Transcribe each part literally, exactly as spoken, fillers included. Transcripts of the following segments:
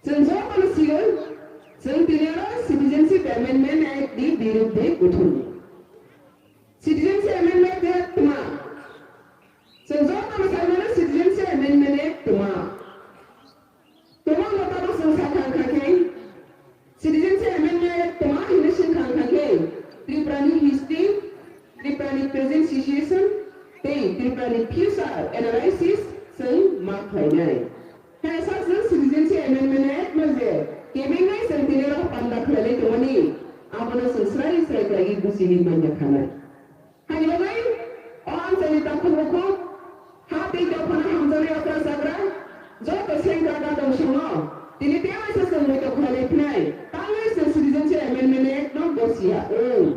Chwng jotono sigo, chwng tini oro Citizenship Amendment Act ni birudde kuthumni. Citizenship Amendment Act tma? Chwng jotono sai mano Citizenship Amendment Act tma? Tma no tamo chwng sakha wngkha khe, Citizenship Amendment Act tma hwnwi swngkha wngkha khe, Tripura ni history, Tripura ni present situation, tei Tripura ni future analysis chwng ma khlainai. Khe sa chwng Citizenship Amendment Act no je kebengwi chwng tini oro panda khlailai tongmani, abono chwng srai srai khlaiwi bujiwi manya khanai. Hani bagwi o amchaini takhuk bukhuk, ha tei dophano hamjaknai okra chakra, joto sengkrak gadong songno tini tewaisa chwng muitok khlailai phinai, tangwi chwng Citizenship Amendment Act no gosiya wng.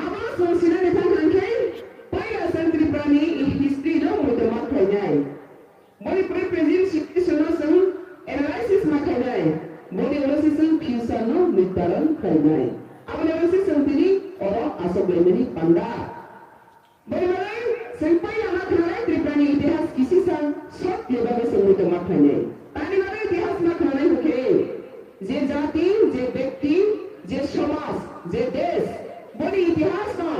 Abono chwng sinani thang thang khe, puila chwng Tripura ni history no muitok ma khlainai. Boni pore present situation no chwng analysis ma khlainai, boni ulo se chwng future no nirdaron khlainai. Aboni ulo se chwng tini oro achuk laimani panda. Boni bagwi chwng puila ma khlainai Tripura ni itihas kisisa short ni bagwi chwng muitok ma khlainai. Tamni bagwi itihas ma khlainai hwnkhe, je jati, je bekti, je somaj, je desh, boni itihas no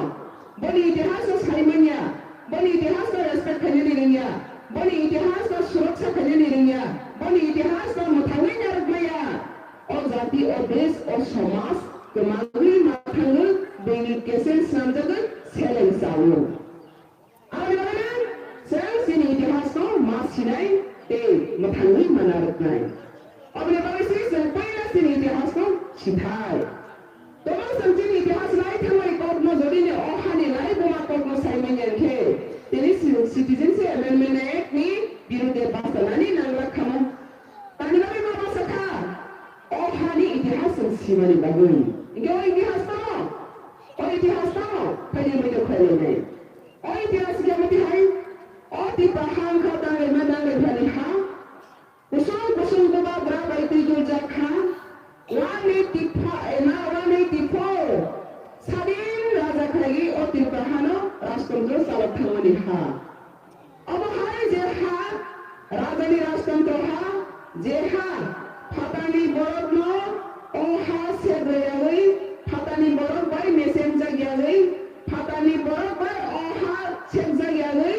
Boni itihas no sai manya, boni itihas no respect khainani rwngya, boni itihas no suraksha khainani rwngya, boni itihas no mwthangwi narwk maya. O jati, o desh, o somaj kwmagwi ma thango, bini kesel swnamjagwi seleng sao. Aboni bagwino chwng chini itihas no ma sinai tei mwthangwi ma narwknai. Aboni bagwi se chwng puila chini itihas no sithai. Tongmung chwng chini itihas lai thangmani kokno jodi ni o hani lai buma kokno sai manya khe, tini si-, Citizenship Amendment Act ni birude bachanani nanglak khamo. Tani bagwi ma basa kha? O hani itihas chwng simani bagwi. Hinkhe o itihas tamo? O itihas tamo? Phaini muitok khlainai. O itihas khe omo tihai? O Tipra ha wngkha danglai ma danglai phani ha. Kusung kusung bubagra bai twi duljak kha. One eighty-four, eh, na one eighty-four. Sadin raja khlaiwi o Tripura hano rajtantro chalok thangmani ha. Obo hai je ha, rajani rajtantro ha, je ha, phatarni borokno o ha sek rwyagwi, phatarni borok bai mechengjak yagwi, phatarni borok bai o ha sekjak yagwi,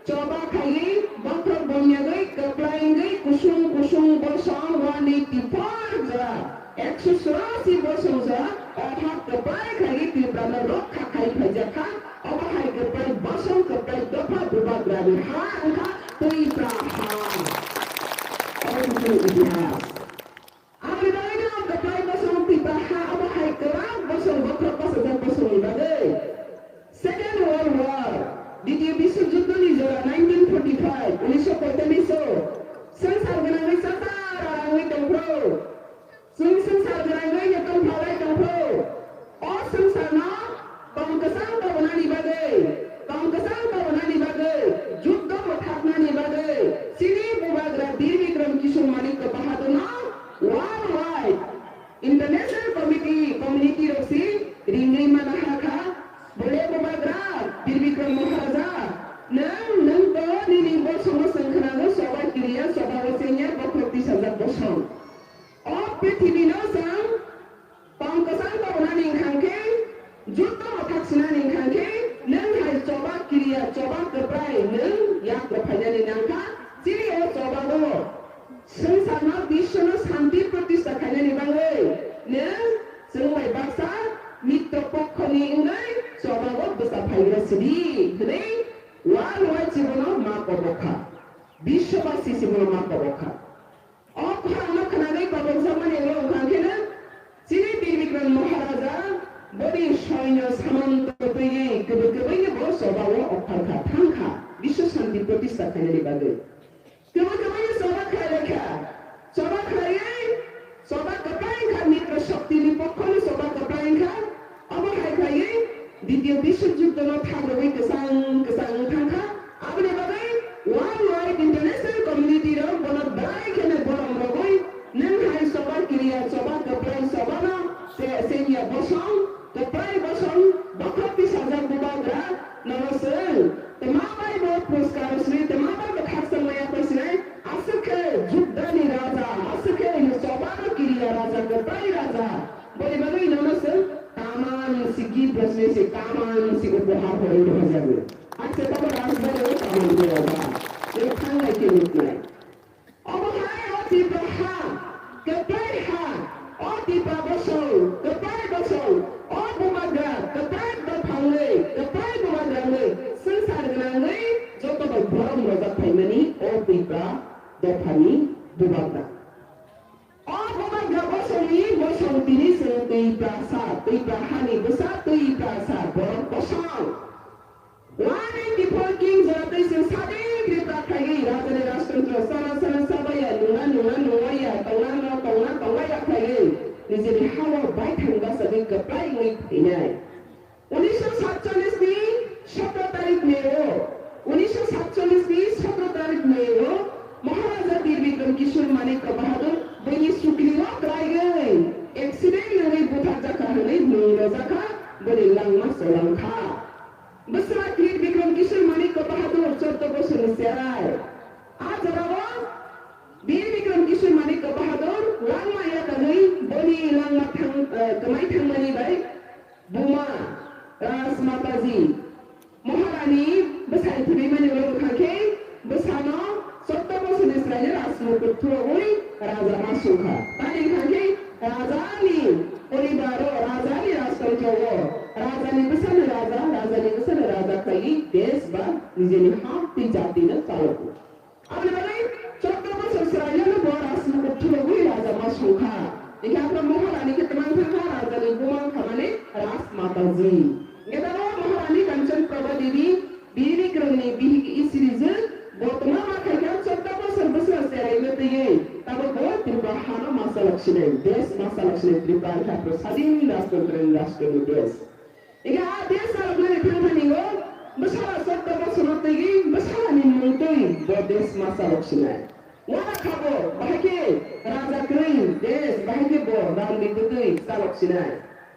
Choba khaiwi, bokhorok bomyagwi, kwplai wngwi, kusung kusung bosong one eighty-four jora, ekso churasi bosong jora, o ha kwplai khaiwi Tripurano rokha khai phaijak kha, obo hai kwplai bosong, kwplai dopha bubagrani ha wngkha Twipra ha. Obo chini itihas. Aboni bagwino kwplai bosong Tipra ha obo hai kwbang bosong bokhorok bachajak bosongni bagwi. Second World War, Ditiyo Biswa Juddho ni jora nineteen forty-five, unisho poitalish o, swngchar gwnangwi chachar arangwi tongphuru. Chwng swngchar gwnangwi no tongphalai tongphuru. O swngcharno tong kwchang tobonani bagwi, tong kwchang tobonani bagwi, juddo mwthaknani bagwi, chini bubagra Bir Bikram Kishore Manikya Bahadurno world wide international committee, community rok si ringwi mana hakha. Bole bubagra Bir Bikram Maharaja, nwng, nwng to nini bosongo chwng khwnano choba kiriya, choba o chengya, bokhorok tisajak bosong. O prithibino chwng tong kwchang tobonani wngkha khe, juddo mwthak sinani wngkha khe, nwng hai choba kiriya, choba kwplai nwng yak rwphainani nangkha. Chini o chobago swngcharno, biswno santi protista khainani bagwi nwng chwng bai baksa mitro pokhoni wngwi chobago bwsa phaigra sidi hwnwi world wide chibono ma kobok kha, biswbasi chibono ma kobok kha. O khorangno khwnagwi koboljakmani ulo wngkha khe no chini Bir Bikram Maharaja boni soino samantro twiwi kwbwi kwbwi no bo choba o ophar kha, thang kha, biswa santi protista khainani bagwi. Kwbwi kwbwi no choba khlai lai kha, choba khlaiwi choba kwplai wngkha, mitro shokti ni pokho no choba kwplai wngkha. Omo hai khlaiwi Ditiyo Biswa Juddho no thang rwgwi kwchang kwchang wng thang kha. Aboni bagwi world wide international community rok bono belai kheno borom rwgwi nwng hai choba kiriya, choba kwplai, choba no se, sengya bosong, kwplai bosong, bokhorok tisajak bubagra, nono chwng twma bai bo puruskar sri, twma bai bo khakchangma yaphai sinai, aswk khe Juddha ni raja, aswk khe Bosni se kaman se upohar hoi rohorjago. Hakhe tamo rajbari o kaman rohorba. Tei thanglai khe nuknai. Omo hai o Tipra ha, kwplai ha, o Tipra bosong, kwplai bosong, o bubagra, kwplai dopha wngwi, kwplai bubagra wngwi, swngchar gwnangwi joto bai borom rojak phaimani o Tipra dophani bubagra. O bubagra bosongni bosong tini chwng Tiprasa, Tipra hani bwsa Tiprasa borok bosong. One eighty four king jora twi chwng sadin Tripura khaigwi rajani rajtantro sana sana sabaya nungna nungna nungwaya tongna no tongna tongwaya khaigwi nijini hao baithang bachagwi kwplai wngwi thwinai. Unisho satchallis ni sotro tarik May o, unisho satchallis ni sotro tarik May o Maharaja Bir Bikram Kishore Manikya Bahadur bini sukri o kwlaigwi accident wngwi butharjakha hwnwi mung rwjakha bini langma cholangkha. Bwswra Bir Bikram Kishore Manikya Bahadur chordo bosorni cherai. A jorao Bir Bikram Kishore Manikya Bahadur langma yakagwi boni langma thang, eh, kwmai thangmani bai buma Rajmataji Maharani bwsai thwimani ulo wngkha khe bwsano chordo bosorni chwraino rajmukut phurogwi raja ma songkha. Tamni wngkha khe rajani poribaro, rajani rajtantro o, rajani bwsano raja, rajani bwsano raja khlaiwi desh ba nijini ha twi jatino chalogo. Aboni bagwi chordo bosor chwraino bo rajmukut phurogwi raja ma songkha. Hingkhe aphuru Maharani khe twmang thangkha, rajani buma wngkha mane Rajmataji. Hingkhe tabuk Maharani Kanchan Prabha Devi Bir Bikramni bihik isirijwk, bo twma ma khaikha chordo bosor bwswra cheraino twiwi, tabuk bo Tripura hano ma chalok sinai, desh ma chalok sinai, Tripura wngkha aphuru sadin rajtantrani rajtantro desh. Hingkhe a desh chaloknani thangthani o bwsala chordo bosorno twiwi bwsalani mung twi bo desh ma chalok sinai. Uana kha bo bahai khe raja kwrwi desh, bahai khe bo rangni bwtwi chalok sinai.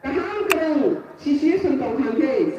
Kaham kwrwng situation tong thang khe